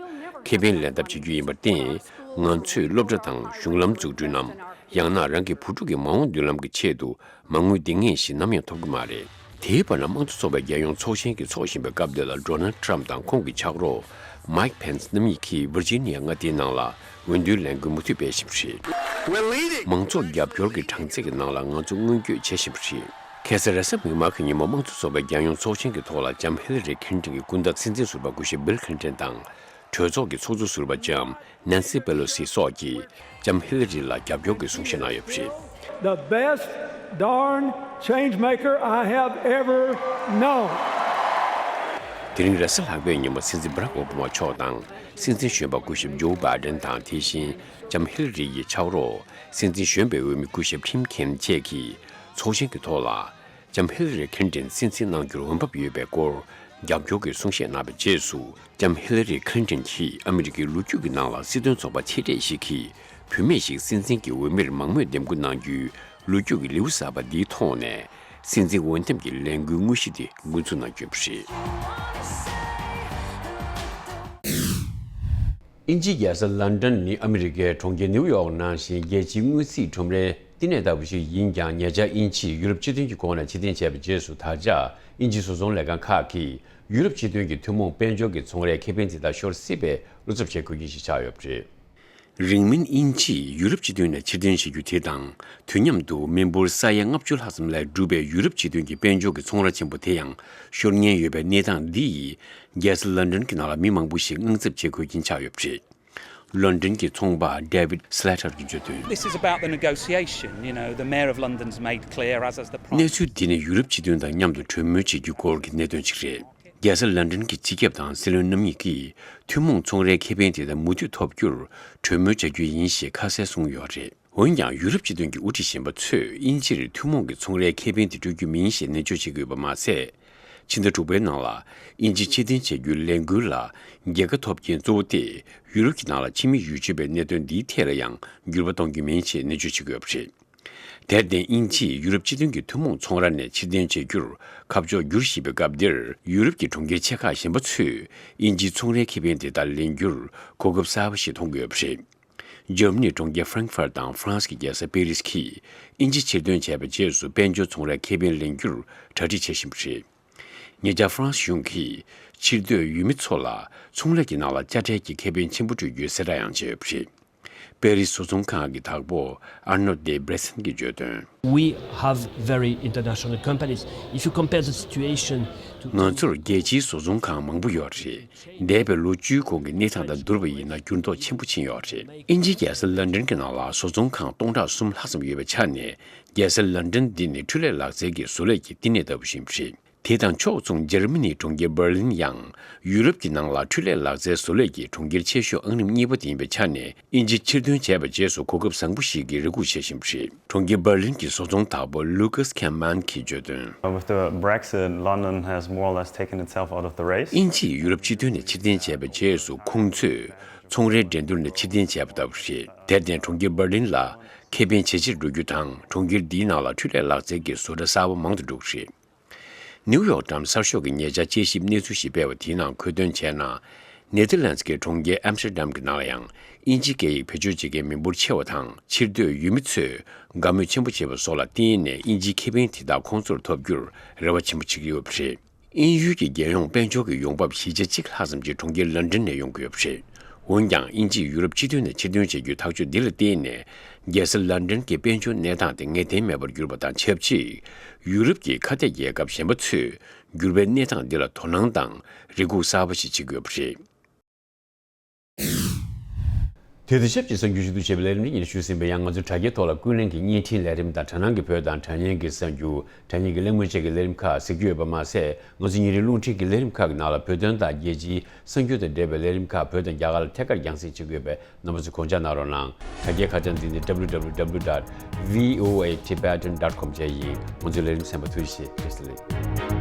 ཁེ་ཕན་ལེན་ཐབས་བྱེད་རྒྱུ་ཡིན་པར་བརྟེན། ང་ཚོས་སློབ་གྲྭ་དང་གཞུང་ལམ་འཛུགས་སྐྲུན་ནམ། ཡང་ན་རང་གི་བུ་ཕྲུག་གི་མ་འོངས་མདུན་ལམ་གྱི་ཆེད་དུ་མ་དངུལ་འདི་ངེས་ཤིག་ནམ་ཡང་ཐོབ་ཀྱི་མ་རེད། དེའི་བར་ན། དམངས་གཙོ་ཚོགས་པའི་རྒྱལ་ཡོངས་ཚོགས་ཆེན་གྱི་འཚོགས་བཞིན་པའི་སྐབས་འདི་ལ། ཌོ་ནལ་ཌི་ཊརམ་ཕི་དང་ཁོང་གི་ཕྱག་རོགས་མའིག་ཕེན་སི་རྣམ་གཉིས་ཀྱིས་ཝིར་ཇི་ནི་ཡ་མངའ་སྡེའི་ནང་ལ་འོས་བསྡུའི་ལས་འགུལ་མུ་མཐུད་སྤེལ་བཞིན་པ་རེད། མང་ཚོགས་རྒྱབ་སྐྱོར་གྱི་གྲངས་ཚད་ཀྱི་ནང་ལ་ང་ཚོ་མངོན་བསྐྱོད་བྱེད་བཞིན་པ་རེད། ཁ་སང་རེས་གཟའ་མིག་དམར་གྱི་ཉིན་མོ། དམངས་གཙོ་ཚོགས་པའི་རྒྱལ་ཡོངས་ཚོགས་ཆེན་གྱི་ཐོག་ལ་ལྕམ་ཧི་ལ་རི་ཁི་ལིན་ཊོན་གྱི་སྐུ་ཟླ་སྲིད་འཛིན་ཟུར་པ་སྐུ་ཞབས་བིལ་ཁི་ལིན་ཊོན་དང་། གྲོས་ཚོགས་ཀྱི་ཚོགས་གཙོ་ཟུར་པ་ལྕམ་ནན་སི་པེ་ལོ་སི་སོགས་ཀྱིས་ལྕམ་ཧི་ལ་རི་ལ་རྒྱབ་སྐྱོར་གྱི་གསུང་བཤད་གནང་ཡོད་པ་རེད། The best darn change maker I have ever known. དེ་རིང་རེས་གཟའ་ལྷག་པའི་ཉིན་མོ། སྲིད་འཛིན་བྷ་རག་ཨོ་བྷ་མ་མཆོག་དང་། སྲིད་འཛིན་གཞོན་པ་སྐུ་ཞབས་ཇོ་བྷའི་ཌེན་དང་། དེ་བཞིན་ལྕམ་ཧི་ལ་རི་ཡི་ཕྱག་རོགས་སྲིད་འཛིན་གཞོན་པའི་འོས་མི་སྐུ་ཞབས་ཊིམ་ཁེན་བཅས་ཀྱིས་ཚོགས་ཆེན་གྱི་ཐོག་ལ། ལྕམ་ཧི་ལ་རི་ཁི་ལིན་ཊོན་སྲིད་འཛིན་གནང་རྒྱུར་འོས་འབབ་ཡོད་པའི་སྐོར་རྒྱབ་སྐྱོར་གྱི་གསུང་བཤད་གནང་བའི་རྗེས་སུ། ལྕམ་ཧི་ལ་རི་ཁི་ལིན་ཊོན་གྱིས་ཨ་མི་རི་ཀའི་ལོ་རྒྱུས་ཀྱི་ནང་ལ་སྲིད་དོན་ཚོགས་པ་ཆེ་གྲས་ཤིག་གིས་བུད་མེད་ཞིག་སྲིད་འཛིན་གྱི་འོས་མིར་མང་མོས་འདེམས་བསྐོ་གནང་རྒྱུའི་ལོ་རྒྱུས་ཀྱི་ལེའུ་གསར་པ་འདིའི་ཐོག་ནས། སྲིད་འཛིན་འོས་འདེམས་ཀྱི་ལས་འགུལ་དངོས་གཞི་དེ་འགོ་འཛུགས་གནང་རྒྱུ་ཡིན་པ་རེད། དབྱིན་ཇིའི་རྒྱལ་ས་ལན་ཀྲན་ནི་ཨ་མི་རི་ཀའི་གྲོང་ཁྱེར་ནིའུ་ཡོག་ནང་བཞིན་རྒྱལ་སྤྱིའི་དངུལ་རྩིས་ཁྲོམ་རའི་བསྟི་གནས་ལྟ་བུ་ཞིག་ཡིན་ཀྱང་། ཉེ་ཆར་དབྱིན་ཇིས་ཡུ་རོབ་སྤྱི་མཐུན་གྱི་ཁོངས་ནས་ཕྱིར་འཐེན་བྱས་པའི་རྗེས་སུ། ད་ཆ་དབྱིན་ཇིའི་བཟོ་ཚོང་ལས་ཁང་ཁག་གིས་ཡུ་རོབ་སྤྱི་མཐུན་གྱི་ཐུན་མོང་དཔལ་འབྱོར་གྱི་ཚོང་རའི་ཁེ་ཕན་དེ་དག་ཤོར་སྲིད་པའི་བློ་འཚབ་བྱེད་དགོས་རྐྱེན་ཞིག་ཆགས་ཡོད་པ་རེད། རིང་མིན་དབྱིན་ཇིས་ཡུ་རོབ་སྤྱི་མཐུན་ནས་ཕྱིར་འཐེན་བྱེད་རྒྱུ་དེ་དང་། དུས་མཉམ་དུ་མི་འབོར་ས་ཡ་ལྔ་བཅུ་ལྷག་ཙམ་ལས་གྲུབ་པའི་ཡུ་རོབ་སྤྱི་མཐུན་གྱི་དཔལ་འབྱོར་གྱི་ཚོང་ར་ཆེན་པོ་དེ་ཡང་ཤོར་ཉེན་ཡོད་པའི་གནས་སྟངས་འདི་ཡིས། རྒྱལ་ས་ལན་ཀྲན་གྱི་ནང་ལ་མི་མང་པོ་ཞིག་དངངས་འཚབ་བྱེད་དགོས་རྐྱེན་ཆགས་ཡོད་པ་རེད། ལོན་ཀྲན་གྱི་ཚོང་པ་David Slater གྱིས་བརྗོད་དོན། This is about the negotiation. You know, the Mayor of London's made clear, as has the Prime གནས་ཚུལ་འདི་ནི་ཡུ་རོབ་སྤྱི་མཐུན་དང་མཉམ་དུ་གྲོས་མོལ་བྱེད་རྒྱུའི་སྐོར་གྱི་གནད་དོན་ཞིག་རེད། རྒྱལ་ས་ལན་ཀྲན་གྱི་སྤྱི་ཁྱབ་དང་སྲིད་བློན་རྣམ་གཉིས་ཀྱིས་ཐུན་མོང་ཚོང་རའི་ཁེ་ཕན་དེ་དག་མུ་མཐུད་ཐོབ་རྒྱུར་གྲོས་མོལ་བྱ་རྒྱུ་ཡིན་ཞེས་ཁ་གསལ་གསུངས་ཡོད་རེད། འོན་ཀྱང་། ཡུ་རོབ་སྤྱི་མཐུན་གྱི་དབུ་ཁྲིད་གཞན་པ་ཚོས་དབྱིན་ཇིར་ཐུན་མོང་གི་ཚོང་རའི་ཁེ་ཕན་དེ་སྤྲོད་རྒྱུ་མིན་ཞེས་ནན་བརྗོད་བྱེད་ཀྱི་ཡོད་པ་མ་ཟད། ཕྱི་ཟླ་དྲུག་པའི་ནང་ལ་དབྱིན་ཇི་ཕྱིར་འཐེན་བྱ་རྒྱུའི་ལས་འགུལ་ལ་རྒྱལ་ཁ་ཐོབ་རྐྱེན་གཙོ་བོ་དེ། ཡུ་རོབ་ཀྱི་ནང་ལ་ཕྱི་མི་ཡུལ་སྤྱོད་པའི་གནད་དོན་འདིའི་ཐད་ལ་ཡང་འགྱུར་བ་གཏོང་རྒྱུ་མིན་ཞེས་ནན་བརྗོད་བྱེད་ཀྱི་ཡོད་པ་རེད། དེར་བརྟེན། དབྱིན་ཇིས་ཡུ་རོབ་སྤྱི་མཐུན་གྱི་ཐུན་མོང་ཚོང་ར་ནས་ཕྱིར་འཐེན་བྱེད་རྒྱུར་ཁ་ཕྱོགས་བསྒྱུར་བཞིན་པའི་སྐབས་འདིར། ཡུ་རོབ་ཀྱི་གྲོང་ཁྱེར་ཆེ་ཁག་གཞན་པ་ཚོས་དབྱིན་ཇིའི་ཚོང་རའི་ཁེ་ཕན་དེ་དག་ལེན་རྒྱུར་གོ་སྐབས་གསར་པ་ཞིག་མཐོང་གི་ཡོད་པ་རེད། འཇར་མ་ནིའི་གྲོང་ཁྱེར་ཧྥ་རན་ཁི་ཧྥར་དང་ཧྥ་རན་སི་གི་རྒྱལ་ས་པེ་རིས་ཀྱིས་དབྱིན་ཇི་ཕྱིར་ཐོན་བྱས་པའི་རྗེས་སུ། དཔལ་འབྱོར་ཚོང་རའི་ཁེ་ཕན་ལེན་རྒྱུར་གྲ་སྒྲིག་བྱེད་བཞིན་པ་རེད། ཉེ་ཆར་ཧྥ་རན་སི་གཞུང་གིས་ཕྱིར་སྡོད་ཡུལ་མི་ཚོ་ལ་ཚོང་ལས་ཀྱི་ནང་ལ་དཔྱ་ཁྲལ་གྱི་ཁེ་ཕན་ཆེན་པོ་སྤྲོད་རྒྱུའི་གསལ་བསྒྲགས་ཡང་བྱས་ཡོད་པ་རེད། པེ་རིས་བཟོ་ཚོང་ཁང་གི་བདག་པོ་Arnaud de Bressan གྱིས་བརྗོད་དོན། We have very international companies. If you compare the situation to ང་ཚོར་རྒྱལ་སྤྱིའི་བཟོ་ཚོང་ཁང་མང་པོ་ཡོད་རེད། འདས་པའི་ལོ་བཅུའི་གོང་གི་གནས་སྟངས་དང་བསྡུར་བ་ཡིན་ན། འགྱུར་ལྡོག་ཆེན་པོ་ཕྱིན་ཡོད་རེད། དབྱིན་ཇིའི་རྒྱལ་ས་ལན་ཀྲན་གྱི་ནང་ལ་བཟོ་ཚོང་ཁང་སྟོང་ཕྲག་གསུམ་ལྷག་ཙམ་ཡོད་པའི་ཆ་ནས། རྒྱལ་ས་ལན་ཀྲན་འདི་ནི་འཕྲུལ་ལས་ལག་རྩལ་གྱི་བཟོ་ལས་ཀྱི་བསྟི་གནས་ལྟ་བུ་ཞིག་རེད། དེ་དང་ཕྱོགས་མཚུངས། འཇར་མ་ནིའི་གྲོང་ཁྱེར་འབར་ལིན་ཡང་ཡུ་རོབ་ཀྱི་ནང་ལ་འཕྲུལ་ལས་ལག་རྩལ་བཟོ་ལས་ཀྱི་གྲོང་ཁྱེར་ཆེ་ཤོས་ཨང་རིམ་གཉིས་པ་དེ་ཡིན་པའི་ཆ་ནས། དབྱིན་ཇི་ཕྱིར་ཐོན་བྱས་པའི་རྗེས་སུ་གོ་སྐབས་བཟང་པོ་ཞིག་གི་རེ་སྒུག་བྱེད་བཞིན་པ་རེད། གྲོང་ཁྱེར་འབར་ལིན་གྱི་བཟོ་ཚོང་བདག་པོ་Lukas Kampmann གྱིས་བརྗོད་དོན། With the Brexit, London has more or less taken itself out of the race. དབྱིན་ཇིས་ཡུ་རོབ་སྤྱི་མཐུན་ནས་ཕྱིར་འཐེན་བྱས་པའི་རྗེས་སུ། ཁོང་ཚོས་ཚོང་རའི་འགྲན་བསྡུར་ནས་ཕྱིར་འཐེན་བྱས་པ་ལྟ་བུ་རེད། དེར་བརྟེན། གྲོང་ཁྱེར་འབར་ལིན་ལ་ཁེ་ཕན་ཇེ་ཆེར་འགྲོ་རྒྱུ་དང་། གྲོང་ཁྱེར་འདིའི་ནང་ལ་འཕྲུལ་ལས་ལག་རྩལ་གྱི་བཟོ་གྲྭ་གསར་པ་མང་དུ་འགྲོ་གི་རེད། ནིའུ་ཡོག་ཊའིམ་གསར་ཤོག་གིས་ཉེ་ཆར་དཔྱད་ཞིབ་གནས་ཚུལ་ཞིག་སྤེལ་བ་དེའི་ནང་འཁོད་དོན་བྱས་ན། ནེ་ཐར་ལན་སི་གི་གྲོང་ཁྱེར་ཨམ་སི་ཊར་ཌམ་གྱི་ནང་ལ་ཡང་དབྱིན་ཇིའི་སྐད་ཡིག་བེད་སྤྱོད་བྱེད་མཁན་མི་འབོར་ཆེ་བ་དང་ཕྱིར་སྡོད་ཡུལ་མི་ཚོས་དགའ་མོས་ཆེན་པོ་བྱེད་པ་སོགས་ལ་བརྟེན་ནས་དབྱིན་ཇིའི་ཁེ་ཕན་དེ་དག་ཁོང་ཚོར་ཐོབ་རྒྱུར་རེ་བ་ཆེན་པོ་བྱེད་ཀྱི་ཡོད་པ་རེད། དབྱིན་ཡུལ་གྱི་རྒྱལ་ཡོངས་དཔལ་འབྱོར་གྱི་ཡོང་འབབ་བཞི་ཆ་གཅིག་ལྷག་ཙམ་ཞིག་གྲོང་ཁྱེར་ལན་ཀྲན་ནས་ཡོང་གི་ཡོད་པ་རེད། འོན་ཀྱང་དབྱིན་ཇིས་ཡུ་རོབ་སྤྱི་མཐུན་ནས་ཕྱིར་ཐོན་བྱེད་རྒྱུའི་ཐག་གཅོད་འདི་ལ་བརྟེན་ནས་རྒྱལ་ས་ལན་ཀྲན་གྱི་དཔལ་འབྱོར་གནས་སྟངས་དེ་ངེས་གཏན་མེད་པར་གྱུར་པ་དང་ཆབས་ཅིག་ཡུ་རོབ་ཀྱི་ཁ་གཏད་རྒྱལ་ཁབ་གཞན་པ་ཚོས་འགྱུར་བའི་གནས་སྟངས་འདི་ལ་དོ་སྣང་དང་རེ་སྒུག་གསར་པ་ཞིག་བྱེད་ཀྱི་ཡོད་པ་རེད། དེ་དང་ཆབས་ཅིག་གསར་འགྱུར་ཞུ་གཏུག་བྱེད་པའི་ལས་རིམ་འདི་ཉིད་ཞུས་ཟིན་པ་ཡང་ང་ཚོའི་དྲ་རྒྱའི་ཐོག་ལ་ཀུན་གླེང་གི་བརྙན་འཕྲིན་ལས་རིམ་དང་དྲ་སྣང་གི་བོད་དང་དྲ་བརྙན་གྱི་གསར་འགྱུར། དྲ་བརྙན་གྱི་གླེང་མོལ་བཅས་ཀྱི་ལས་རིམ་ཁག་གཟིགས་རྒྱུ་ཡོད་པ་མ་ཟད། ང་ཚོ་ཉིན་རེའི་རླུང་འཕྲིན་གྱི་ལས་རིམ་ཁག་གི་ནང་ལ་བོད་དོན་དང་རྒྱལ་སྤྱིའི་གསར་འགྱུར་དང་འབྲེལ་བའི་ལས་རིམ་ཁག་བོད་དང་རྒྱ་གར་ལ་ཐད་ཀར་རྒྱང་སྲིང་བྱེད་ཀྱི་ཡོད་པས་རྣམ་པ་ཚོས་དགོངས་འཇགས་གནང་རོགས་གནང་། དྲ་རྒྱའི་ཁ་བྱང་འདི་ནི་W W W dot V O A Tibetan dot com བཅས་ཡིན། ང་ཚོའི་ལས་རིམ་གསན་པར་ཐུགས་རྗེ་ཆེ། བཀྲ་ཤིས་བདེ་ལེགས།